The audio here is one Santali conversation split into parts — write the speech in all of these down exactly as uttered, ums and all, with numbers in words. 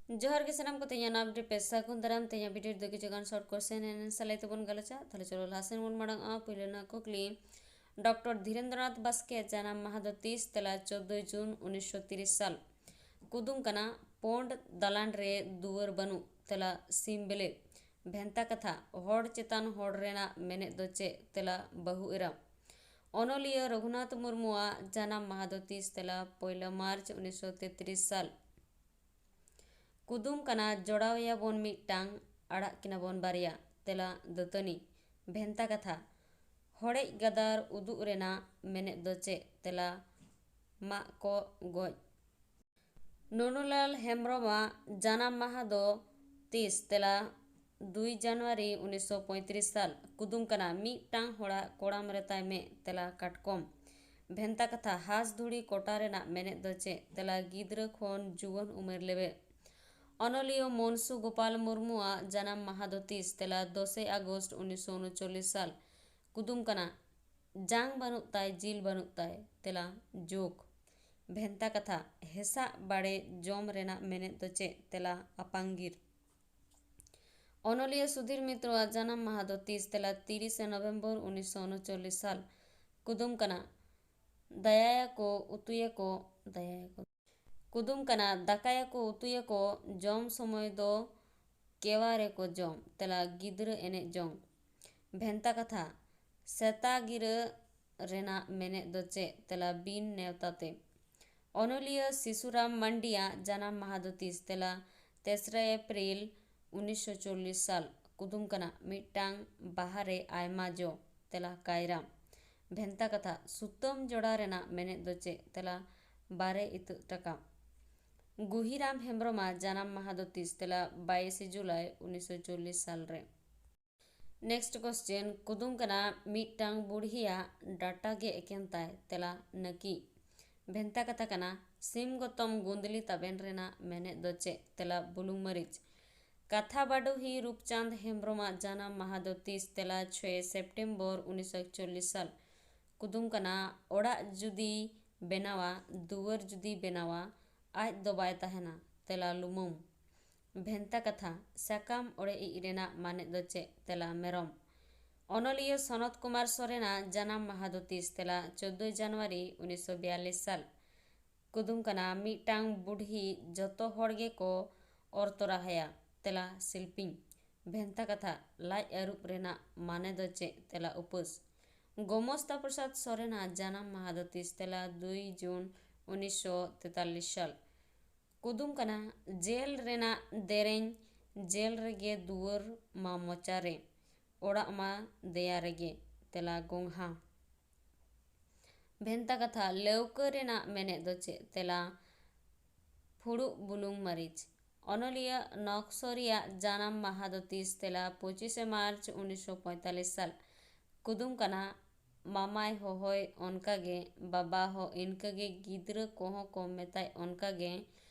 ᱡᱚᱦᱟᱨ ᱜᱮ ᱥᱟᱱᱟᱢ ᱠᱚ, ᱛᱮᱦᱮᱧᱟᱜ ᱱᱟᱣᱟ video ᱯᱮ ᱥᱟᱹᱜᱩᱱ ᱫᱟᱨᱟᱢ᱾ ᱛᱮᱦᱮᱧᱟᱜ video ᱨᱮᱫᱚ ᱠᱤᱪᱷᱩ ᱜᱟᱱ short question ᱮᱱᱮᱱ ᱥᱟᱞᱟᱭ ᱛᱮᱵᱚᱱ ᱜᱟᱞᱚᱪᱟ᱾ ᱛᱟᱦᱞᱮ ᱪᱚᱞᱚ ᱞᱟᱦᱟ ᱥᱮᱱ ᱵᱚᱱ ᱢᱟᱲᱟᱝᱚᱜᱼᱟ᱾ ᱯᱩᱭᱞᱩ ᱨᱮᱱᱟᱜ ᱠᱩᱠᱞᱤ, ᱰᱚᱠᱴᱚᱨ ᱫᱷᱤᱨᱮᱱᱫᱨᱚᱱᱟᱛᱷ ᱵᱟᱥᱠᱮᱭᱟᱜ ᱡᱟᱱᱟᱢ ᱢᱟᱦᱟ ᱫᱚ ᱛᱤᱥ? ᱛᱮᱞᱟ ᱪᱳᱫᱫᱳᱭ ᱡᱩᱱ ᱩᱱᱤᱥᱥᱚ ᱛᱤᱨᱤᱥ ᱥᱟᱞ᱾ ᱠᱩᱫᱩᱢ ᱠᱟᱱᱟ, ᱯᱳᱸᱰ ᱫᱟᱞᱟᱱ ᱨᱮ ᱫᱩᱣᱟᱹᱨ ᱵᱟᱹᱱᱩᱜ᱾ ᱛᱮᱞᱟ ᱥᱤᱢ ᱵᱤᱞᱤ᱾ ᱵᱷᱮᱱᱛᱟ ᱠᱟᱛᱷᱟ, ᱦᱚᱲ ᱪᱮᱛᱟᱱ ᱦᱚᱲ ᱨᱮᱱᱟᱜ ᱢᱮᱱᱮᱫ ᱫᱚ ᱪᱮᱫ? ᱛᱮᱞᱟ ᱵᱟᱹᱦᱩ ᱮᱨᱟ᱾ ᱚᱱᱚᱞᱤᱭᱟᱹ ᱨᱚᱜᱷᱩᱱᱟᱛᱷ ᱢᱩᱨᱢᱩᱣᱟᱜ ᱡᱟᱱᱟᱢ ᱢᱟᱦᱟ ᱫᱚ ᱛᱤᱥ? ᱛᱮᱞᱟ ᱯᱳᱭᱞᱳ ᱢᱟᱨᱪ ᱩᱱᱤᱥᱥᱚ ᱛᱮᱛᱨᱤᱥ ᱥᱟᱞ᱾ ᱠᱩᱫᱩᱢ ᱠᱟᱱᱟ, ᱡᱚᱲᱟᱣᱮᱭᱟ ᱵᱚᱱ ᱢᱤᱫᱴᱟᱝ, ᱟᱲᱟᱜ ᱠᱤᱱᱟ ᱵᱚᱱ ᱵᱟᱨᱭᱟ᱾ ᱛᱮᱞᱟ ᱫᱟᱹᱛᱟᱹᱱᱤ᱾ ᱵᱷᱮᱱᱛᱟ ᱠᱟᱛᱷᱟ, ᱦᱚᱲᱮᱡ ᱜᱟᱫᱟᱨ ᱩᱫᱩᱜ ᱨᱮᱱᱟᱜ ᱢᱮᱱᱮᱫ ᱫᱚ ᱪᱮᱫ? ᱛᱮᱞᱟ ᱢᱟᱜ ᱠᱚ ᱜᱚᱡ᱾ ᱱᱩᱱᱩᱞᱟᱞ ᱦᱮᱢᱵᱨᱚᱢᱟᱜ ᱡᱟᱱᱟᱢ ᱢᱟᱦᱟ ᱫᱚ ᱛᱤᱥ? ᱛᱮᱞᱟ ᱫᱩᱭ ᱡᱟᱱᱩᱣᱟᱨᱤ ᱩᱱᱤᱥᱥᱚ ᱯᱚᱸᱭᱛᱨᱤᱥ ᱥᱟᱞ᱾ ᱠᱩᱫᱩᱢ ᱠᱟᱱᱟ, ᱢᱤᱫᱴᱟᱝ ᱦᱚᱲᱟᱜ ᱠᱚᱲᱟᱢ ᱨᱮ ᱛᱟᱭ ᱢᱮᱫ᱾ ᱛᱮᱞᱟ ᱠᱟᱴᱠᱚᱢ᱾ ᱵᱷᱮᱱᱛᱟ ᱠᱟᱛᱷᱟ, ᱦᱟᱸᱥ ᱫᱷᱩᱲᱤ ᱠᱚᱴᱟ ᱨᱮᱱᱟᱜ ᱢᱮᱱᱮᱫ ᱫᱚ ᱪᱮᱫ? ᱛᱮᱞᱟ ᱜᱤᱫᱽᱨᱟᱹ ᱠᱷᱚᱱ ᱡᱩᱣᱟᱹᱱ ᱩᱢᱮᱨ ᱞᱮᱵᱮᱫ᱾ ᱚᱱᱚᱞᱤᱭᱟᱹ ᱢᱚᱱᱥᱩ ᱜᱳᱯᱟᱞ ᱢᱩᱨᱢᱩᱣᱟᱜ ᱡᱟᱱᱟᱢ ᱢᱟᱦᱟ ᱫᱚ ᱛᱤᱥ? ᱛᱮᱞᱟ ᱫᱚᱥᱮᱭ ᱟᱜᱚᱥᱴ ᱩᱱᱤᱥᱥᱚ ᱩᱱᱩᱪᱚᱞᱞᱤᱥ ᱥᱟᱞ᱾ ᱠᱩᱫᱩᱢ ᱠᱟᱱᱟ, ᱡᱟᱝ ᱵᱟᱹᱱᱩᱜ ᱛᱟᱭ, ᱡᱤᱞ ᱵᱟᱹᱱᱩᱜ ᱛᱟᱭ᱾ ᱛᱮᱞᱟ ᱡᱳᱠ᱾ ᱵᱷᱮᱱᱛᱟ ᱠᱟᱛᱷᱟ, ᱦᱮᱸᱥᱟᱜ ᱵᱟᱲᱮ ᱡᱚᱢ ᱨᱮᱱᱟᱜ ᱢᱮᱱᱮᱫ ᱫᱚ ᱪᱮᱫ? ᱛᱮᱞᱟ ᱟᱯᱟᱝᱜᱤᱨ᱾ ᱚᱱᱚᱞᱤᱭᱟᱹ ᱥᱩᱫᱷᱤᱨ ᱢᱤᱛᱨᱚᱣᱟᱜ ᱡᱟᱱᱟᱢ ᱢᱟᱦᱟ ᱫᱚ ᱛᱤᱥ? ᱛᱮᱞᱟ ᱛᱤᱨᱤᱥᱮ ᱱᱚᱵᱷᱮᱢᱵᱚᱨ ᱩᱱᱤᱥᱥᱚ ᱩᱱᱩᱪᱚᱞᱞᱤᱥ ᱥᱟᱞ᱾ ᱠᱩᱫᱩᱢ ᱠᱟᱱᱟ, ᱫᱟᱭᱟᱭᱟᱠᱚ, ᱩᱛᱩᱭᱟᱠᱚ, ᱫᱟᱭᱟᱭᱟᱠᱚ᱾ ᱠᱩᱫᱩᱢ ᱠᱟᱱᱟ, ᱫᱟᱠᱟᱭᱟᱠᱚ, ᱩᱛᱩᱭᱟᱠᱚ, ᱡᱚᱢ ᱥᱚᱢᱚᱭ ᱫᱚ ᱠᱮᱣᱟ ᱨᱮᱠᱚ ᱡᱚᱢ᱾ ᱛᱮᱞᱟ ᱜᱤᱫᱽᱨᱟᱹ ᱮᱱᱮᱡ ᱡᱚᱝ᱾ ᱵᱷᱮᱱᱛᱟ ᱠᱟᱛᱷᱟ, ᱥᱮᱛᱟ ᱜᱤᱨᱟᱹ ᱨᱮᱱᱟᱜ ᱢᱮᱱᱮᱫ ᱫᱚ ᱪᱮᱫ? ᱛᱮᱞᱟ ᱵᱤᱱ ᱱᱮᱣᱛᱟ ᱛᱮ᱾ ᱚᱱᱚᱞᱤᱭᱟᱹ ᱥᱤᱥᱩᱨᱟᱢ ᱢᱟᱱᱰᱤᱭᱟᱜ ᱡᱟᱱᱟᱢ ᱢᱟᱦᱟ ᱫᱚ ᱛᱤᱥ? ᱛᱮᱞᱟ ᱛᱮᱥᱨᱟ ᱮᱯᱨᱤᱞ ᱩᱱᱤᱥᱥᱚ ᱪᱚᱞᱞᱤᱥ ᱥᱟᱞ᱾ ᱠᱩᱫᱩᱢ ᱠᱟᱱᱟ, ᱢᱤᱫᱴᱟᱝ ᱵᱟᱦᱟ ᱨᱮ ᱟᱭᱢᱟ ᱡᱚ᱾ ᱛᱮᱞᱟ ᱠᱟᱭᱨᱟ᱾ ᱵᱷᱮᱱᱛᱟ ᱠᱟᱛᱷᱟ, ᱥᱩᱛᱟᱹᱢ ᱡᱚᱲᱟ ᱨᱮᱱᱟᱜ ᱢᱮᱱᱮᱫ ᱫᱚ ᱪᱮᱫ? ᱛᱮᱞᱟ ᱵᱟᱨᱮ ᱤᱛᱟᱹᱜ ᱴᱟᱠᱟ᱾ ᱜᱩᱦᱤᱨᱟᱢ ᱦᱮᱢᱵᱨᱚᱢᱟᱜ ᱡᱟᱱᱟᱢ ᱢᱟᱦᱟ ᱫᱚ ᱛᱤᱥ? ᱛᱮᱞᱟ ᱵᱟᱭᱤᱥᱮ ᱡᱩᱞᱟᱭ ᱩᱱᱤᱥᱥᱚ ᱪᱚᱞᱞᱤᱥ ᱥᱟᱞ ᱨᱮ᱾ Next question, ᱠᱩᱫᱩᱢ ᱠᱟᱱᱟ, ᱢᱤᱫᱴᱟᱝ ᱵᱩᱲᱦᱤᱭᱟᱜ ᱰᱟᱴᱟ ᱜᱮ ᱮᱠᱮᱱ ᱛᱟᱭ᱾ ᱛᱮᱞᱟ ᱱᱟᱹᱠᱤᱡ᱾ ᱵᱷᱮᱱᱛᱟ ᱠᱟᱛᱷᱟ ᱠᱟᱱᱟ, ᱥᱤᱢ ᱜᱚᱛᱚᱢ ᱜᱩᱸᱫᱽᱞᱤ ᱛᱟᱵᱮᱱ ᱨᱮᱱᱟᱜ ᱢᱮᱱᱮᱫ ᱫᱚ ᱪᱮᱫ? ᱛᱮᱞᱟ ᱵᱩᱞᱩᱝ ᱢᱟᱹᱨᱤᱪ᱾ ᱠᱟᱛᱷᱟ ᱵᱟᱰᱚᱦᱤ ᱨᱩᱯᱪᱟᱸᱫᱽ ᱦᱮᱢᱵᱨᱚᱢᱟᱜ ᱡᱟᱱᱟᱢ ᱢᱟᱦᱟ ᱫᱚ ᱛᱤᱥ? ᱛᱮᱞᱟ ᱪᱷᱚᱭᱮ ᱥᱮᱯᱴᱮᱢᱵᱚᱨ ᱩᱱᱤᱥᱥᱚ ᱮᱠᱪᱚᱞᱞᱤᱥ ᱥᱟᱞ᱾ ᱠᱩᱫᱩᱢ ᱠᱟᱱᱟ, ᱚᱲᱟᱜ ᱡᱩᱫᱤ ᱵᱮᱱᱟᱣᱟ, ᱫᱩᱣᱟᱹᱨ ᱡᱩᱫᱤ ᱵᱮᱱᱟᱣᱟ, ᱟᱡ ᱫᱚ ᱵᱟᱭ ᱛᱟᱦᱮᱱᱟ᱾ ᱛᱮᱞᱟ ᱞᱩᱢᱟᱹᱝ᱾ ᱵᱷᱮᱱᱛᱟ ᱠᱟᱛᱷᱟ, ᱥᱟᱠᱟᱢ ᱚᱲᱮᱡ ᱤᱡ ᱨᱮᱱᱟᱜ ᱢᱟᱱᱮ ᱫᱚ ᱪᱮᱫ? ᱛᱮᱞᱟ, ᱢᱮᱨᱚᱢ᱾ ᱚᱱᱚᱞᱤᱭᱟᱹ ᱥᱚᱱᱚᱛ ᱠᱩᱢᱟᱨ ᱥᱚᱨᱮᱱᱟᱜ ᱡᱟᱱᱟᱢ ᱢᱟᱦᱟ ᱫᱚ ᱛᱤᱥ? ᱛᱮᱞᱟ, ᱪᱳᱫᱫᱳᱭ ᱡᱟᱱᱩᱣᱟᱨᱤ ᱩᱱᱤᱥᱥᱚ ᱵᱤᱭᱟᱞᱞᱤᱥ ᱥᱟᱞ᱾ ᱠᱩᱫᱩᱢ ᱠᱟᱱᱟ, ᱢᱤᱫᱴᱟᱝ ᱵᱩᱰᱷᱤ ᱡᱚᱛᱚ ᱦᱚᱲ ᱜᱮᱠᱚ ᱚᱨ ᱛᱚᱨᱟᱦᱟᱭᱟ᱾ ᱛᱮᱞᱟ, ᱥᱤᱞᱯᱤᱧ᱾ ᱵᱷᱮᱱᱛᱟ ᱠᱟᱛᱷᱟ, ᱞᱟᱡ ᱟᱹᱨᱩᱵ ᱨᱮᱱᱟᱜ ᱢᱟᱱᱮ ᱫᱚ ᱪᱮᱫ? ᱛᱮᱞᱟ, ᱩᱯᱟᱹᱥ᱾ ᱜᱳᱢᱚᱥᱛᱟ ᱯᱨᱚᱥᱟᱫᱽ ᱥᱚᱨᱮᱱᱟᱜ ᱡᱟᱱᱟᱢ ᱢᱟᱦᱟ ᱫᱚ ᱛᱤᱥ? ᱛᱮᱞᱟ, ᱫᱩᱭ ᱡᱩᱱ ᱩᱱᱤᱥᱥᱚ ᱛᱮᱛᱟᱞᱞᱤᱥ ᱥᱟᱞ᱾ ᱠᱩᱫᱩᱢ ᱠᱟᱱᱟ, ᱡᱮᱞ ᱨᱮᱱᱟᱜ ᱫᱮᱨᱮᱧ, ᱡᱮᱞ ᱨᱮᱜᱮ ᱫᱩᱣᱟᱹᱨ ᱢᱟ ᱢᱚᱪᱟ ᱨᱮ, ᱚᱲᱟᱜ ᱢᱟ ᱫᱮᱭᱟ ᱨᱮᱜᱮ᱾ ᱛᱮᱞᱟ, ᱜᱚᱝᱜᱷᱟ᱾ ᱵᱷᱮᱱᱛᱟ ᱠᱟᱛᱷᱟ, ᱞᱟᱹᱣᱠᱟᱹ ᱨᱮᱱᱟᱜ ᱢᱮᱱᱮᱫ ᱫᱚ ᱪᱮᱫ? ᱛᱮᱞᱟ, ᱯᱷᱩᱲᱩᱜ ᱵᱩᱞᱩᱝ ᱢᱟᱹᱨᱤᱪ᱾ ᱚᱱᱚᱞᱤᱭᱟᱹ ᱱᱚᱠᱥᱚᱨᱤᱭᱟᱜ ᱡᱟᱱᱟᱢ ᱢᱟᱦᱟ ᱫᱚ ᱛᱤᱥ? ᱛᱮᱞᱟ, ᱯᱚᱸᱪᱤᱥᱮ ᱢᱟᱨᱪ ᱩᱱᱤᱥᱥᱚ ᱯᱚᱸᱭᱛᱟᱞᱞᱤᱥ ᱥᱟᱞ᱾ ᱠᱩᱫᱩᱢ ᱠᱟᱱᱟ, ᱢᱟᱢᱟᱭ ᱦᱚᱦᱚᱭ ᱚᱱᱠᱟᱜᱮ, ᱵᱟᱵᱟ ᱦᱚᱸ ᱤᱱᱠᱟᱹᱜᱮ, ᱜᱤᱫᱽᱨᱟᱹ ᱠᱚᱦᱚᱸ ᱠᱚ ᱢᱮᱛᱟᱭ ᱚᱱᱠᱟᱜᱮ,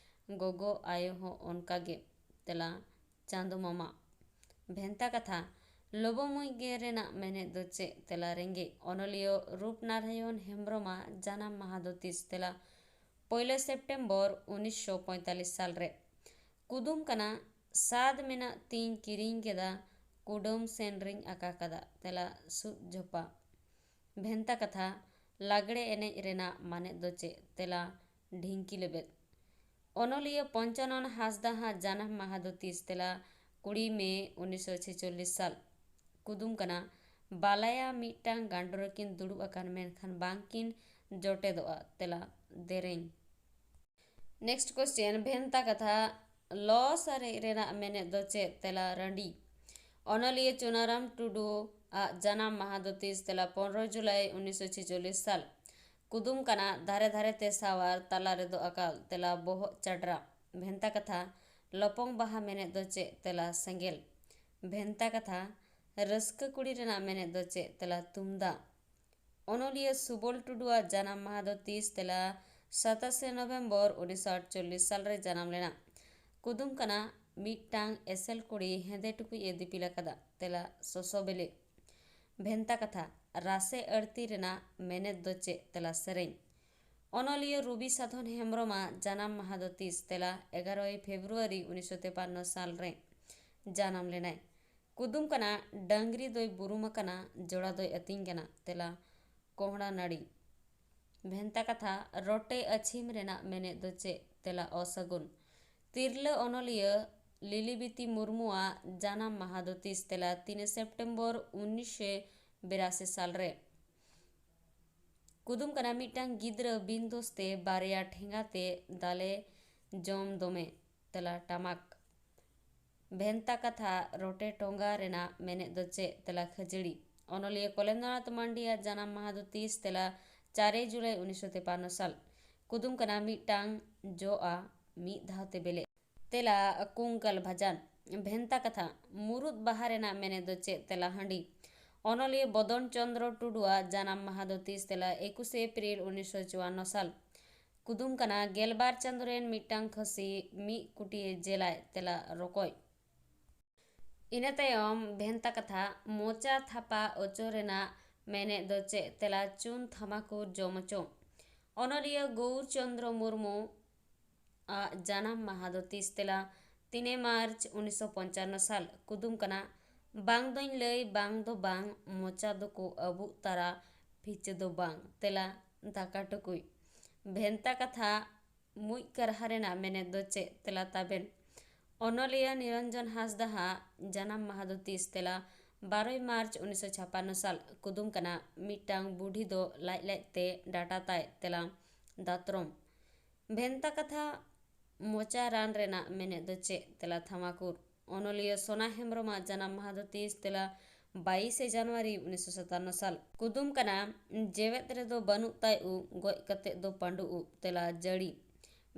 ᱜᱚᱜᱚ ᱟᱭᱳ ᱦᱚᱸ ᱚᱱᱠᱟᱜᱮ᱾ ᱛᱮᱞᱟ, ᱪᱟᱸᱫᱚ ᱢᱟᱢᱟ᱾ ᱵᱷᱮᱱᱛᱟ ᱠᱟᱛᱷᱟ, ᱞᱚᱵᱚ ᱢᱩᱸᱡ ᱜᱮ ᱨᱮᱱᱟᱜ ᱢᱮᱱᱮᱫ ᱫᱚ ᱪᱮᱫ? ᱛᱮᱞᱟ, ᱨᱮᱸᱜᱮᱡ᱾ ᱚᱱᱚᱞᱤᱭᱟᱹ ᱨᱩᱯᱱᱟᱨᱟᱭᱚᱱ ᱦᱮᱢᱵᱨᱚᱢᱟᱜ ᱡᱟᱱᱟᱢ ᱢᱟᱦᱟ ᱫᱚ ᱛᱤᱥ? ᱛᱮᱞᱟ, ᱯᱳᱭᱞᱳ ᱥᱮᱯᱴᱮᱢᱵᱚᱨ ᱩᱱᱤᱥᱥᱚ ᱯᱚᱸᱭᱛᱟᱞᱞᱤᱥ ᱥᱟᱞ ᱨᱮ᱾ ᱠᱩᱫᱩᱢ ᱠᱟᱱᱟ, ᱥᱟᱫ ᱢᱮᱱᱟᱜ ᱛᱤᱧ ᱠᱤᱨᱤᱧ ᱠᱮᱫᱟ, ᱠᱩᱰᱟᱹᱢ ᱥᱮᱱ ᱨᱤᱧ ᱟᱠᱟ ᱠᱟᱫᱟ᱾ ᱛᱮᱞᱟ, ᱥᱩᱫ ᱡᱷᱚᱯᱟ᱾ ᱵᱷᱮᱱᱛᱟ ᱠᱟᱛᱷᱟ, ᱞᱟᱜᱽᱲᱮ ᱮᱱᱮᱡ ᱨᱮᱱᱟᱜ ᱢᱟᱱᱮᱫ ᱫᱚ ᱪᱮᱫ? ᱛᱮᱞᱟ, ᱰᱷᱤᱝᱠᱤ ᱞᱮᱵᱮᱫ᱾ ᱚᱱᱚᱞᱤᱭᱟᱹ ᱯᱚᱧᱪᱟᱱᱚᱱ ᱦᱟᱸᱥᱫᱟ ᱦᱟᱜ ᱡᱟᱱᱟᱢ ᱢᱟᱦᱟ ᱫᱚ ᱛᱤᱥ? ᱛᱮᱞᱟ, ᱠᱩᱲᱤ ᱢᱮ ᱩᱱᱤᱥᱥᱚ ᱪᱷᱮᱪᱚᱞᱞᱤᱥ ᱥᱟᱞ᱾ ᱠᱩᱫᱩᱢ ᱠᱟᱱᱟ, ᱵᱟᱞᱟᱭᱟ ᱢᱤᱫᱴᱟᱝ ᱜᱟᱸᱰᱳ ᱨᱮᱠᱤᱱ ᱫᱩᱲᱩᱵ ᱟᱠᱟᱱ, ᱢᱮᱱᱠᱷᱟᱱ ᱵᱟᱝᱠᱤᱱ ᱡᱚᱴᱮᱫᱚᱜᱼᱟ᱾ ᱛᱮᱞᱟ, ᱫᱮᱨᱮᱧ᱾ ᱱᱮᱠᱥᱴ ᱠᱚᱥᱪᱮᱱ, ᱵᱷᱮᱱᱛᱟ ᱠᱟᱛᱷᱟ, ᱞᱚ ᱥᱟᱨᱮᱡ ᱨᱮᱱᱟᱜ ᱢᱮᱱᱮᱫ ᱫᱚ ᱪᱮᱫ? ᱛᱮᱞᱟ, ᱨᱟᱺᱰᱤ᱾ ᱚᱱᱚᱞᱤᱭᱟᱹ ᱪᱩᱱᱟᱨᱟᱢ ᱴᱩᱰᱩ ᱟᱜ ᱡᱟᱱᱟᱢ ᱢᱟᱦᱟ ᱫᱚ ᱛᱤᱥ? ᱛᱮᱞᱟ, ᱯᱚᱱᱨᱚ ᱡᱩᱞᱟᱭ ᱩᱱᱤᱥᱥᱚ ᱪᱷᱮᱪᱚᱞᱞᱤᱥ ᱥᱟᱞ᱾ ᱠᱩᱫᱩᱢ ᱠᱟᱱᱟ, ᱫᱷᱟᱨᱮ ᱫᱷᱟᱨᱮ ᱛᱮ ᱥᱟᱶᱟᱨ, ᱛᱟᱞᱟ ᱨᱮᱫᱚ ᱟᱠᱟᱞ᱾ ᱛᱮᱞᱟ, ᱵᱚᱦᱚᱜ ᱪᱟᱰᱨᱟ᱾ ᱵᱷᱮᱱᱛᱟ ᱠᱟᱛᱷᱟ, ᱞᱚᱯᱚᱝ ᱵᱟᱦᱟ ᱢᱮᱱᱮᱫ ᱫᱚ ᱪᱮᱫ? ᱛᱮᱞᱟ, ᱥᱮᱸᱜᱮᱞ᱾ ᱵᱷᱮᱱᱛᱟ ᱠᱟᱛᱷᱟ, ᱨᱟᱹᱥᱠᱟᱹ ᱠᱩᱲᱤ ᱨᱮᱱᱟᱜ ᱢᱮᱱᱮᱫ ᱫᱚ ᱪᱮᱫ? ᱛᱮᱞᱟ, ᱛᱩᱢᱫᱟᱜ᱾ ᱚᱱᱚᱞᱤᱭᱟᱹ ᱥᱩᱵᱚᱞ ᱴᱩᱰᱩᱣᱟᱜ ᱡᱟᱱᱟᱢ ᱢᱟᱦᱟ ᱫᱚ ᱛᱤᱥ? ᱛᱮᱞᱟ, ᱥᱟᱛᱟᱥᱮ ᱱᱚᱵᱷᱮᱢᱵᱚᱨ ᱩᱱᱤᱥᱥᱚ ᱟᱴᱪᱚᱞᱞᱤᱥ ᱥᱟᱞ ᱨᱮ ᱡᱟᱱᱟᱢ ᱞᱮᱱᱟ᱾ ᱠᱩᱫᱩᱢ ᱠᱟᱱᱟ, ᱢᱤᱫᱴᱟᱝ ᱮᱥᱮᱞ ᱠᱩᱲᱤ ᱦᱮᱸᱫᱮ ᱴᱩᱠᱩᱡ ᱮ ᱫᱤᱯᱤᱞ ᱟᱠᱟᱫᱟ᱾ ᱛᱮᱞᱟ, ᱥᱚᱥᱚ ᱵᱤᱞᱤ᱾ ᱵᱷᱮᱱᱛᱟ ᱠᱟᱛᱷᱟ, ᱨᱟᱥᱮ ᱟᱹᱲᱛᱤ ᱨᱮᱱᱟᱜ ᱢᱮᱱᱮᱫ ᱫᱚ ᱪᱮᱫ? ᱛᱮᱞᱟ, ᱥᱮᱨᱮᱧ᱾ ᱚᱱᱚᱞᱤᱭᱟᱹ ᱨᱚᱵᱤ ᱥᱟᱫᱷᱚᱱ ᱦᱮᱢᱵᱨᱚᱢᱟᱜ ᱡᱟᱱᱟᱢ ᱢᱟᱦᱟ ᱫᱚ ᱛᱤᱥ? ᱛᱮᱞᱟ, ᱮᱜᱟᱨᱚᱭ ᱯᱷᱮᱵᱽᱨᱩᱣᱟᱨᱤ ᱩᱱᱤᱥᱥᱚ ᱛᱮᱯᱟᱱᱱᱚ ᱥᱟᱞ ᱨᱮ ᱡᱟᱱᱟᱢ ᱞᱮᱱᱟᱭ᱾ ᱠᱩᱫᱩᱢ ᱠᱟᱱᱟ, ᱰᱟᱝᱨᱤ ᱫᱚᱭ ᱵᱩᱨᱩᱢ ᱟᱠᱟᱱᱟ, ᱡᱚᱲᱟ ᱫᱚᱭ ᱟᱹᱛᱤᱧ ᱠᱟᱱᱟ᱾ ᱛᱮᱞᱟ, ᱠᱚᱦᱲᱟ ᱱᱟᱹᱲᱤ᱾ ᱵᱷᱮᱱᱛᱟ ᱠᱟᱛᱷᱟ, ᱨᱚᱴᱮ ᱟᱹᱪᱷᱤᱢ ᱨᱮᱱᱟᱜ ᱢᱮᱱᱮᱫ ᱫᱚ ᱪᱮᱫ? ᱛᱮᱞᱟ, ᱚᱥᱟᱹᱜᱩᱱ᱾ ᱛᱤᱨᱞᱟᱹ ᱚᱱᱚᱞᱤᱭᱟᱹ ᱞᱤᱞᱤᱵᱤᱛᱤ ᱢᱩᱨᱢᱩᱣᱟᱜ ᱡᱟᱱᱟᱢ ᱢᱟᱦᱟ ᱫᱚ ᱛᱤᱥ? ᱛᱮᱞᱟ, ᱛᱤᱱᱮ ᱥᱮᱯᱴᱮᱢᱵᱚᱨ ᱩᱱᱤᱥᱥᱚ ᱵᱤᱨᱟᱥᱤ ᱥᱟᱞ ᱨᱮ᱾ ᱠᱩᱫᱩᱢ ᱠᱟᱱᱟ, ᱢᱤᱫᱴᱟᱝ ᱜᱤᱫᱽᱨᱟᱹ ᱵᱤᱱ ᱫᱳᱥ ᱛᱮ ᱵᱟᱨᱭᱟ ᱴᱷᱮᱸᱜᱟ ᱛᱮ ᱫᱟᱞᱮ ᱡᱚᱢ ᱫᱚᱢᱮ᱾ ᱛᱮᱞᱟ, ᱴᱟᱢᱟᱠ᱾ ᱵᱷᱮᱱᱛᱟ ᱠᱟᱛᱷᱟ, ᱨᱚᱴᱮ ᱴᱚᱸᱜᱟ ᱨᱮᱱᱟᱜ ᱢᱮᱱᱮᱫ ᱫᱚ ᱪᱮᱫ? ᱛᱮᱞᱟ, ᱠᱷᱟᱹᱡᱟᱹᱲᱤ᱾ ᱚᱱᱚᱞᱤᱭᱟᱹ ᱠᱚᱞᱮᱱᱫᱨᱚᱱᱟᱛᱷ ᱢᱟᱱᱰᱤᱭᱟᱜ ᱡᱟᱱᱟᱢ ᱢᱟᱦᱟ ᱫᱚ ᱛᱤᱥ? ᱛᱮᱞᱟ, ᱪᱟᱨᱮ ᱡᱩᱞᱟᱭ ᱩᱱᱤᱥᱥᱚ ᱛᱮᱯᱟᱱᱱᱚ ᱥᱟᱞ᱾ ᱠᱩᱫᱩᱢ ᱠᱟᱱᱟ, ᱢᱤᱫᱴᱟᱝ ᱡᱚᱜᱼᱟ, ᱢᱤᱫ ᱫᱷᱟᱣ ᱛᱮ ᱵᱮᱞᱮᱜᱼᱟ᱾ ᱛᱮᱞᱟ, ᱠᱩᱝᱠᱟᱞ ᱵᱷᱟᱡᱟᱱ᱾ ᱵᱷᱮᱱᱛᱟ ᱠᱟᱛᱷᱟ, ᱢᱩᱨᱩᱫ ᱵᱟᱦᱟ ᱨᱮᱱᱟᱜ ᱢᱮᱱᱮᱫ ᱫᱚ ᱪᱮᱫ? ᱛᱮᱞᱟ, ᱦᱟᱺᱰᱤ᱾ ᱚᱱᱚᱞᱤᱭᱟᱹ ᱵᱚᱫᱚᱱ ᱪᱚᱸᱫᱽᱨᱚ ᱴᱩᱰᱩᱣᱟᱜ ᱡᱟᱱᱟᱢ ᱢᱟᱦᱟ ᱫᱚ ᱛᱤᱥ? ᱛᱮᱞᱟ, ᱮᱠᱩᱥᱮ ᱮᱯᱨᱤᱞ ᱩᱱᱤᱥᱥᱚ ᱪᱩᱣᱟᱱᱱᱚ ᱥᱟᱞ᱾ ᱠᱩᱫᱩᱢ ᱠᱟᱱᱟ, ᱜᱮᱞᱵᱟᱨ ᱪᱟᱸᱫᱳ ᱨᱮᱱ ᱢᱤᱫᱴᱟᱝ ᱠᱷᱟᱹᱥᱤ ᱢᱤᱫ ᱠᱩᱴᱤᱭᱮ ᱡᱮᱞᱟᱭ᱾ ᱛᱮᱞᱟ, ᱨᱚᱠᱚᱡ᱾ ᱤᱱᱟᱹ ᱛᱟᱭᱚᱢ ᱵᱷᱮᱱᱛᱟ ᱠᱟᱛᱷᱟ, ᱢᱚᱪᱟ ᱛᱷᱟᱯᱟ ᱚᱪᱚ ᱨᱮᱱᱟᱜ ᱢᱮᱱᱮᱫ ᱫᱚ ᱪᱮᱫ? ᱛᱮᱞᱟ, ᱪᱩᱱ ᱛᱷᱟᱢᱟᱠᱩᱨ ᱡᱚᱢ ᱚᱪᱚ᱾ ᱚᱱᱚᱞᱤᱭᱟᱹ ᱜᱳᱣᱩᱨ ᱪᱚᱸᱫᱽᱨᱚ ᱢᱩᱨᱢᱩ ᱟᱜ ᱡᱟᱱᱟᱢ ᱢᱟᱦᱟ ᱫᱚ ᱛᱤᱥ? ᱛᱮᱞᱟ, ᱛᱤᱱᱮ ᱢᱟᱨᱪ ᱩᱱᱤᱥᱥᱚ ᱯᱚᱧᱪᱟᱱᱱᱚ ᱥᱟᱞ᱾ ᱠᱩᱫᱩᱢ ᱠᱟᱱᱟ, ᱵᱟᱝ ᱫᱚᱧ ᱞᱟᱹᱭ ᱵᱟᱝ ᱫᱚ ᱵᱟᱝ, ᱢᱚᱪᱟ ᱫᱚᱠᱚ ᱟᱹᱵᱩᱜ ᱛᱟᱨᱟ, ᱯᱷᱤᱪᱟᱹ ᱫᱚ ᱵᱟᱝ᱾ ᱛᱮᱞᱟ, ᱫᱟᱠᱟ ᱴᱩᱠᱩᱡ᱾ ᱵᱷᱮᱱᱛᱟ ᱠᱟᱛᱷᱟ, ᱢᱩᱡ ᱠᱟᱨᱦᱟ ᱨᱮᱱᱟᱜ ᱢᱮᱱᱮᱫ ᱫᱚ ᱪᱮᱫ? ᱛᱮᱞᱟ, ᱛᱟᱵᱮᱱ᱾ ᱚᱱᱚᱞᱤᱭᱟᱹ ᱱᱤᱨᱚᱧᱡᱚᱱ ᱦᱟᱸᱥᱫᱟᱦᱟᱜ ᱡᱟᱱᱟᱢ ᱢᱟᱦᱟ ᱫᱚ ᱛᱤᱥ? ᱛᱮᱞᱟ, ᱵᱟᱨᱚᱭ ᱢᱟᱨᱪ ᱩᱱᱤᱥᱥᱚ ᱪᱷᱟᱯᱟᱱᱱᱚ ᱥᱟᱞ᱾ ᱠᱩᱫᱩᱢ ᱠᱟᱱᱟ, ᱢᱤᱫᱴᱟᱝ ᱵᱩᱰᱷᱤ ᱫᱚ ᱞᱟᱡ ᱞᱟᱡ ᱛᱮ ᱰᱟᱴᱟ ᱛᱟᱭ᱾ ᱛᱮᱞᱟ, ᱫᱟᱛᱨᱚᱢ᱾ ᱵᱷᱮᱱᱛᱟ ᱠᱟᱛᱷᱟ, ᱢᱚᱪᱟ ᱨᱟᱱ ᱨᱮᱱᱟᱜ ᱢᱮᱱᱮᱫ ᱫᱚ ᱪᱮᱫ? ᱛᱮᱞᱟ, ᱛᱷᱟᱢᱟᱠᱩᱨ᱾ ᱚᱱᱚᱞᱤᱭᱟᱹ ᱥᱳᱱᱟ ᱦᱮᱢᱵᱨᱚᱢᱟᱜ ᱡᱟᱱᱟᱢ ᱢᱟᱦᱟ ᱫᱚ ᱛᱤᱥ? ᱛᱮᱞᱟ, ᱵᱟᱭᱤᱥᱮ ᱡᱟᱱᱩᱣᱟᱨᱤ ᱩᱱᱤᱥᱥᱚ ᱥᱟᱛᱟᱱᱱᱚ ᱥᱟᱞ᱾ ᱠᱩᱫᱩᱢ ᱠᱟᱱᱟ, ᱡᱮᱣᱮᱫ ᱨᱮᱫᱚ ᱵᱟᱹᱱᱩᱜ ᱛᱟᱭ ᱩᱵ, ᱜᱚᱡ ᱠᱟᱛᱮ ᱫᱚ ᱯᱟᱺᱰᱩ ᱩᱵ᱾ ᱛᱮᱞᱟ, ᱡᱟᱹᱲᱤ᱾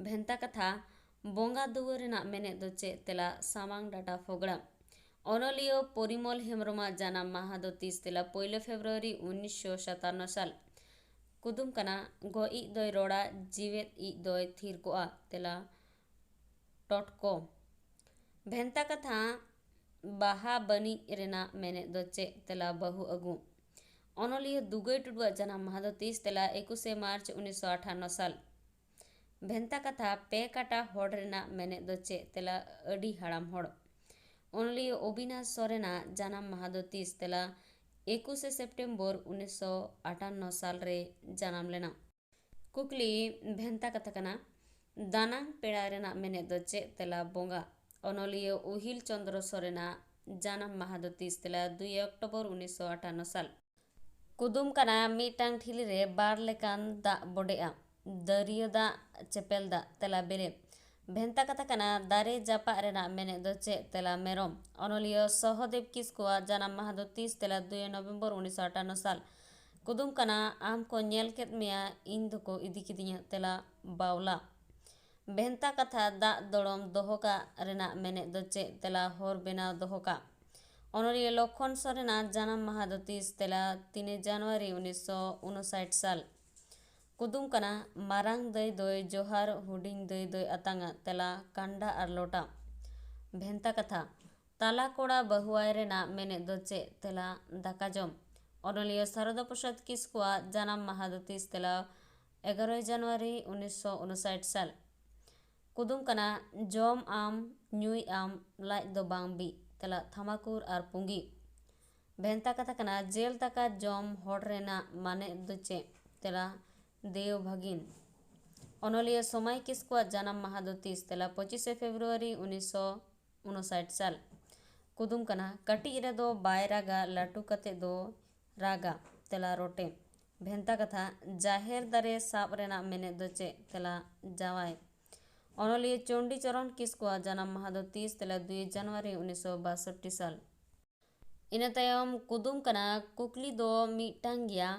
ᱵᱷᱮᱱᱛᱟ ᱠᱟᱛᱷᱟ, ᱵᱚᱸᱜᱟ ᱫᱩᱣᱟᱹᱨ ᱨᱮᱱᱟᱜ ᱢᱮᱱᱮᱫ ᱫᱚ ᱪᱮᱫ? ᱛᱮᱞᱟ, ᱥᱟᱢᱟᱝ ᱰᱟᱴᱟ ᱯᱷᱚᱜᱽᱲᱟ᱾ ᱚᱱᱚᱞᱤᱭᱟᱹ ᱯᱚᱨᱤᱢᱚᱞ ᱦᱮᱢᱵᱨᱚᱢᱟᱜ ᱡᱟᱱᱟᱢ ᱢᱟᱦᱟ ᱫᱚ ᱛᱤᱥ? ᱛᱮᱞᱟ, ᱯᱳᱭᱞᱳ ᱯᱷᱮᱵᱽᱨᱩᱣᱟᱨᱤ ᱩᱱᱤᱥᱥᱚ ᱥᱟᱛᱟᱱᱱᱚ ᱥᱟᱞ᱾ ᱠᱩᱫᱩᱢ ᱠᱟᱱᱟ, ᱜᱚᱡ ᱤᱡ ᱫᱚᱭ ᱨᱚᱲᱟ, ᱡᱤᱣᱮᱫ ᱤᱡ ᱫᱚᱭ ᱛᱷᱤᱨ ᱠᱚᱜᱼᱟ᱾ ᱛᱮᱞᱟ, ᱴᱚᱴᱠᱚ᱾ ᱵᱷᱮᱱᱛᱟ ᱠᱟᱛᱷᱟ, ᱵᱟᱦᱟ ᱵᱟᱹᱱᱤᱡ ᱨᱮᱱᱟᱜ ᱢᱮᱱᱮᱫ ᱫᱚ ᱪᱮᱫ? ᱛᱮᱞᱟ, ᱵᱟᱹᱦᱩ ᱟᱹᱜᱩ᱾ ᱚᱱᱚᱞᱤᱭᱟᱹ ᱫᱩᱜᱟᱹᱭ ᱴᱩᱰᱩᱣᱟᱜ ᱡᱟᱱᱟᱢ ᱢᱟᱦᱟ ᱫᱚ ᱛᱤᱥ? ᱛᱮᱞᱟ ᱮᱠᱩᱥᱮ ᱢᱟᱨᱪ ᱩᱱᱤᱥᱥᱚ ᱟᱴᱷᱟᱱᱱᱚ ᱥᱟᱞ᱾ ᱵᱷᱮᱱᱛᱟ ᱠᱟᱛᱷᱟ ᱯᱮ ᱠᱟᱴᱟ ᱦᱚᱲ ᱨᱮᱱᱟᱜ ᱢᱮᱱᱮᱫ ᱫᱚ ᱪᱮᱫ? ᱛᱮᱞᱟ ᱟᱹᱰᱤ ᱦᱟᱲᱟᱢ ᱦᱚᱲ᱾ ᱚᱱᱚᱞᱤᱭᱟᱹ ᱚᱵᱤᱱᱟᱥ ᱥᱚᱨᱮᱱᱟᱜ ᱡᱟᱱᱟᱢ ᱢᱟᱦᱟ ᱫᱚ ᱛᱤᱥ? ᱛᱮᱞᱟ ᱮᱠᱩᱥᱮ ᱥᱮᱯᱴᱮᱢᱵᱚᱨ ᱩᱱᱤᱥᱥᱚ ᱟᱴᱷᱟᱱᱱᱚ ᱥᱟᱞ ᱨᱮ ᱡᱟᱱᱟᱢ ᱞᱮᱱᱟ᱾ ᱠᱩᱠᱞᱤ, ᱵᱷᱮᱱᱛᱟ ᱠᱟᱛᱷᱟ ᱠᱟᱱᱟ, ᱫᱟᱱᱟᱝ ᱯᱮᱲᱟ ᱨᱮᱱᱟᱜ ᱢᱮᱱᱮᱫ ᱫᱚ ᱪᱮᱫ? ᱛᱮᱞᱟ ᱵᱚᱸᱜᱟ᱾ ᱚᱱᱚᱞᱤᱭᱟᱹ ᱩᱦᱤᱞ ᱪᱚᱸᱫᱽᱨᱚ ᱥᱚᱨᱮᱱᱟᱜ ᱡᱟᱱᱟᱢ ᱢᱟᱦᱟ ᱫᱚ ᱛᱤᱥ? ᱛᱮᱞᱟ ᱫᱩᱭ ᱚᱠᱴᱳᱵᱚᱨ ᱩᱱᱤᱥᱥᱚ ᱟᱴᱷᱟᱱᱱᱚ ᱥᱟᱞ᱾ ᱠᱩᱫᱩᱢ ᱠᱟᱱᱟ, ᱢᱤᱫᱴᱟᱝ ᱴᱷᱤᱞᱤ ᱨᱮ ᱵᱟᱨ ᱞᱮᱠᱟᱱ ᱫᱟᱜ ᱵᱚᱰᱮᱜᱼᱟ, ᱫᱟᱹᱨᱭᱟᱹ ᱫᱟᱜ, ᱪᱮᱯᱮᱞ ᱫᱟᱜ᱾ ᱛᱮᱞᱟ ᱵᱮᱨᱮᱫ᱾ ᱵᱷᱮᱱᱛᱟ ᱠᱟᱛᱷᱟ ᱠᱟᱱᱟ, ᱫᱟᱨᱮ ᱡᱟᱯᱟᱜ ᱨᱮᱱᱟᱜ ᱢᱮᱱᱮᱫ ᱫᱚ ᱪᱮᱫ? ᱛᱮᱞᱟ ᱢᱮᱨᱚᱢ᱾ ᱚᱱᱚᱞᱤᱭᱟᱹ ᱥᱚᱦᱚᱫᱮᱵ ᱠᱤᱥᱠᱩᱣᱟᱜ ᱡᱟᱱᱟᱢ ᱢᱟᱦᱟ ᱫᱚ ᱛᱤᱥ? ᱛᱮᱞᱟ ᱫᱩᱭ ᱱᱚᱵᱷᱮᱢᱵᱚᱨ ᱩᱱᱤᱥᱥᱚ ᱟᱴᱷᱟᱱᱱᱚ ᱥᱟᱞ᱾ ᱠᱩᱫᱩᱢ ᱠᱟᱱᱟ, ᱟᱢ ᱠᱚ ᱧᱮᱞ ᱠᱮᱫ ᱢᱮᱭᱟ, ᱤᱧ ᱫᱚᱠᱚ ᱤᱫᱤ ᱠᱤᱫᱤᱧᱟ᱾ ᱛᱮᱞᱟ ᱵᱟᱣᱞᱟ᱾ ᱵᱷᱮᱱᱛᱟ ᱠᱟᱛᱷᱟ, ᱫᱟᱜ ᱫᱚᱲᱚᱢ ᱫᱚᱦᱚ ᱠᱟᱜ ᱨᱮᱱᱟᱜ ᱢᱮᱱᱮᱫ ᱫᱚ ᱪᱮᱫ? ᱛᱮᱞᱟ ᱦᱚᱨ ᱵᱮᱱᱟᱣ ᱫᱚᱦᱚ ᱠᱟᱜ᱾ ᱚᱱᱚᱞᱤᱭᱟᱹ ᱞᱚᱠᱠᱷᱚᱱ ᱥᱚᱨᱮᱱᱟᱜ ᱡᱟᱱᱟᱢ ᱢᱟᱦᱟ ᱫᱚ ᱛᱤᱥ? ᱛᱮᱞᱟ ᱛᱤᱱᱮ ᱡᱟᱱᱩᱣᱟᱨᱤ ᱩᱱᱤᱥᱥᱚ ᱩᱱᱩᱥᱟᱴ ᱥᱟᱞ᱾ ᱠᱩᱫᱩᱢ ᱠᱟᱱᱟ, ᱢᱟᱨᱟᱝ ᱫᱟᱹᱭ ᱫᱚᱭ ᱡᱚᱦᱟᱨ, ᱦᱩᱰᱤᱧ ᱫᱟᱹᱭ ᱫᱚᱭ ᱟᱛᱟᱝᱟ᱾ ᱛᱮᱞᱟ ᱠᱟᱱᱰᱟ ᱟᱨ ᱞᱚᱴᱟ᱾ ᱵᱷᱮᱱᱛᱟ ᱠᱟᱛᱷᱟ, ᱛᱟᱞᱟ ᱠᱚᱲᱟ ᱵᱟᱹᱦᱩᱣᱟᱭ ᱨᱮᱱᱟᱜ ᱢᱮᱱᱮᱫ ᱫᱚ ᱪᱮᱫ? ᱛᱮᱞᱟ ᱫᱟᱠᱟ ᱡᱚᱢ᱾ ᱚᱱᱚᱞᱤᱭᱟᱹ ᱥᱟᱨᱚᱫᱟ ᱯᱨᱚᱥᱟᱫᱽ ᱠᱤᱥᱠᱩᱣᱟᱜ ᱡᱟᱱᱟᱢ ᱢᱟᱦᱟ ᱫᱚ ᱛᱤᱥ? ᱛᱮᱞᱟ ᱮᱜᱟᱨᱚᱭ ᱡᱟᱱᱩᱣᱟᱨᱤ ᱩᱱᱤᱥᱥᱚ ᱩᱱᱩᱥᱟᱴ ᱥᱟᱞ᱾ ᱠᱩᱫᱩᱢ ᱠᱟᱱᱟ, ᱡᱚᱢ ᱟᱢ, ᱧᱩᱭ ᱟᱢ, ᱞᱟᱡ ᱫᱚ ᱵᱟᱝ ᱵᱤᱜ᱾ ᱛᱮᱞᱟ ᱛᱷᱟᱢᱟᱠᱩᱨ ᱟᱨ ᱯᱩᱸᱜᱤ᱾ ᱵᱷᱮᱱᱛᱟ ᱠᱟᱛᱷᱟ ᱠᱟᱱᱟ, ᱡᱮᱞ ᱫᱟᱠᱟ ᱡᱚᱢ ᱦᱚᱲ ᱨᱮᱱᱟᱜ ᱢᱟᱱᱮ ᱫᱚ ᱪᱮᱫ? ᱛᱮᱞᱟ ᱫᱮᱣ ᱵᱷᱟᱹᱜᱤᱱ᱾ ᱚᱱᱚᱞᱤᱭᱟᱹ ᱥᱚᱢᱟᱭ ᱠᱤᱥᱠᱩᱣᱟᱜ ᱡᱟᱱᱟᱢ ᱢᱟᱦᱟ ᱫᱚ ᱛᱤᱥ? ᱛᱮᱞᱟ ᱯᱚᱸᱪᱤᱥᱮ ᱯᱷᱮᱵᱽᱨᱩᱣᱟᱨᱤ ᱩᱱᱤᱥᱥᱚ ᱩᱱᱩᱥᱟᱴ ᱥᱟᱞ᱾ ᱠᱩᱫᱩᱢ ᱠᱟᱱᱟ, ᱠᱟᱹᱴᱤᱡ ᱨᱮᱫᱚ ᱵᱟᱭ ᱨᱟᱜᱟ, ᱞᱟᱹᱴᱩ ᱠᱟᱛᱮ ᱫᱚ ᱨᱟᱜᱟ᱾ ᱛᱮᱞᱟ ᱨᱚᱴᱮ᱾ ᱵᱷᱮᱱᱛᱟ ᱠᱟᱛᱷᱟ, ᱡᱟᱦᱮᱨ ᱫᱟᱨᱮ ᱥᱟᱵ ᱨᱮᱱᱟᱜ ᱢᱮᱱᱮᱫ ᱫᱚ ᱪᱮᱫ? ᱛᱮᱞᱟ ᱡᱟᱶᱟᱭ᱾ ᱚᱱᱚᱞᱤᱭᱟᱹ ᱪᱚᱱᱰᱤ ᱪᱚᱨᱚᱱ ᱠᱤᱥᱠᱩᱣᱟᱜ ᱡᱟᱱᱟᱢ ᱢᱟᱦᱟ ᱫᱚ ᱛᱤᱥ? ᱛᱮᱞᱟ ᱫᱩᱭ ᱡᱟᱱᱩᱣᱟᱨᱤ ᱩᱱᱤᱥᱥᱚ ᱵᱟᱥᱚᱴᱴᱤ ᱥᱟᱞ᱾ ᱤᱱᱟᱹ ᱛᱟᱭᱚᱢ ᱠᱩᱫᱩᱢ ᱠᱟᱱᱟ, ᱠᱩᱠᱞᱤ ᱫᱚ ᱢᱤᱫᱴᱟᱝ ᱜᱮᱭᱟ,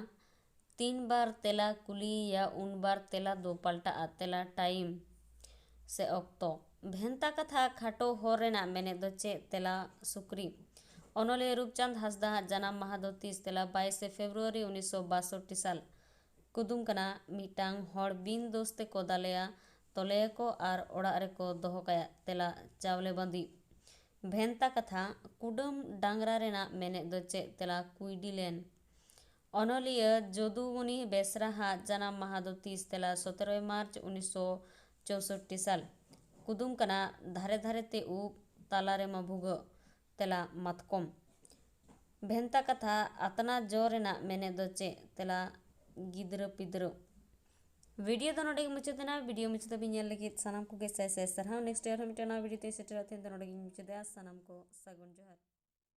ᱛᱤᱱ ᱵᱟᱨ ᱛᱮᱞᱟ ᱠᱩᱞᱤᱭᱮᱭᱟ, ᱩᱱ ᱵᱟᱨ ᱛᱮᱞᱟ ᱫᱚ ᱯᱟᱞᱴᱟᱜᱼᱟ᱾ ᱛᱮᱞᱟ ᱴᱟᱭᱤᱢ ᱥᱮ ᱚᱠᱛᱚ᱾ ᱵᱷᱮᱱᱛᱟ ᱠᱟᱛᱷᱟ ᱠᱷᱟᱴᱚ ᱦᱚᱨ ᱨᱮᱱᱟᱜ ᱢᱮᱱᱮᱫ ᱫᱚ ᱪᱮᱫ? ᱛᱮᱞᱟ ᱥᱩᱠᱨᱤ᱾ ᱚᱱᱚᱞᱤᱭᱟᱹ ᱨᱩᱯᱪᱟᱸᱫᱽ ᱦᱟᱸᱥᱫᱟ ᱟᱜ ᱡᱟᱱᱟᱢ ᱢᱟᱦᱟ ᱫᱚ ᱛᱤᱥ? ᱛᱮᱞᱟ ᱵᱟᱭᱤᱥᱮ ᱯᱷᱮᱵᱽᱨᱩᱣᱟᱨᱤ ᱩᱱᱤᱥᱥᱚ ᱵᱟᱥᱚᱴᱴᱤ ᱥᱟᱞ᱾ ᱠᱩᱫᱩᱢ ᱠᱟᱱᱟ, ᱢᱤᱫᱴᱟᱝ ᱦᱚᱲ ᱵᱤᱱ ᱫᱳᱥ ᱛᱮᱠᱚ ᱫᱟᱞᱮᱭᱟ, ᱛᱚᱞᱮᱭᱟᱠᱚ ᱟᱨ ᱚᱲᱟᱜ ᱨᱮᱠᱚ ᱫᱚᱦᱚ ᱠᱟᱭᱟ᱾ ᱛᱮᱞᱟ ᱪᱟᱣᱞᱮ ᱵᱟᱸᱫᱤ᱾ ᱵᱷᱮᱱᱛᱟ ᱠᱟᱛᱷᱟ, ᱠᱩᱰᱟᱹᱢ ᱰᱟᱝᱨᱟ ᱨᱮᱱᱟᱜ ᱢᱮᱱᱮᱫ ᱫᱚ ᱪᱮᱫ? ᱛᱮᱞᱟ ᱠᱩᱭᱰᱤ ᱞᱮᱱ᱾ ᱚᱱᱚᱞᱤᱭᱟᱹ ᱡᱚᱫᱩᱢᱩᱱᱤ ᱵᱮᱥᱨᱟ ᱦᱟᱜ ᱡᱟᱱᱟᱢ ᱢᱟᱦᱟ ᱫᱚ ᱛᱤᱥ? ᱛᱮᱞᱟ ᱥᱚᱛᱮᱨᱚᱭ ᱢᱟᱨᱪ ᱩᱱᱤᱥᱥᱚ ᱪᱳᱥᱚᱴᱴᱤ ᱥᱟᱞ᱾ ᱠᱩᱫᱩᱢ ᱠᱟᱱᱟ, ᱫᱷᱟᱨᱮ ᱫᱷᱟᱨᱮ ᱛᱮ ᱩᱵ, ᱛᱟᱞᱟ ᱨᱮᱢᱟ ᱵᱷᱩᱜᱟᱹᱜ᱾ ᱛᱮᱞᱟ ᱢᱟᱛᱠᱚᱢ᱾ ᱵᱷᱮᱱᱛᱟ ᱠᱟᱛᱷᱟ ᱟᱛᱱᱟ ᱡᱚ ᱨᱮᱱᱟᱜ ᱢᱮᱱᱮᱫ ᱫᱚ ᱪᱮᱫ? ᱛᱮᱞᱟ ᱜᱤᱫᱽᱨᱟᱹ ᱯᱤᱫᱽᱨᱟᱹ᱾ ᱵᱷᱤᱰᱤᱭᱳ ᱫᱚ ᱱᱚᱰᱮ ᱜᱮ ᱢᱩᱪᱟᱹᱫ ᱮᱱᱟ᱾ ᱵᱷᱤᱰᱤᱭᱳ ᱢᱩᱪᱟᱹᱫ ᱫᱷᱟᱹᱵᱤᱡ ᱧᱮᱞ ᱞᱟᱹᱜᱤᱫ ᱥᱟᱱᱟᱢ ᱠᱚᱜᱮ ᱥᱟᱭ ᱥᱟᱭ ᱥᱟᱨᱦᱟᱣ᱾ ᱱᱮᱠᱥᱴ ᱟᱨᱦᱚᱸ ᱢᱤᱫᱴᱟᱝ ᱱᱟᱣᱟ ᱵᱷᱤᱰᱤᱭᱳ ᱛᱮᱧ ᱥᱮᱴᱮᱨᱚᱜᱼᱟ᱾ ᱛᱮᱦᱮᱧ ᱫᱚ ᱱᱚᱰᱮ ᱜᱮᱧ ᱢᱩᱪᱟᱹᱫᱮᱜᱼᱟ᱾ ᱥᱟᱱᱟᱢ ᱠᱚ ᱥᱟᱹᱜᱩᱱ ᱡᱚᱦᱟᱨ᱾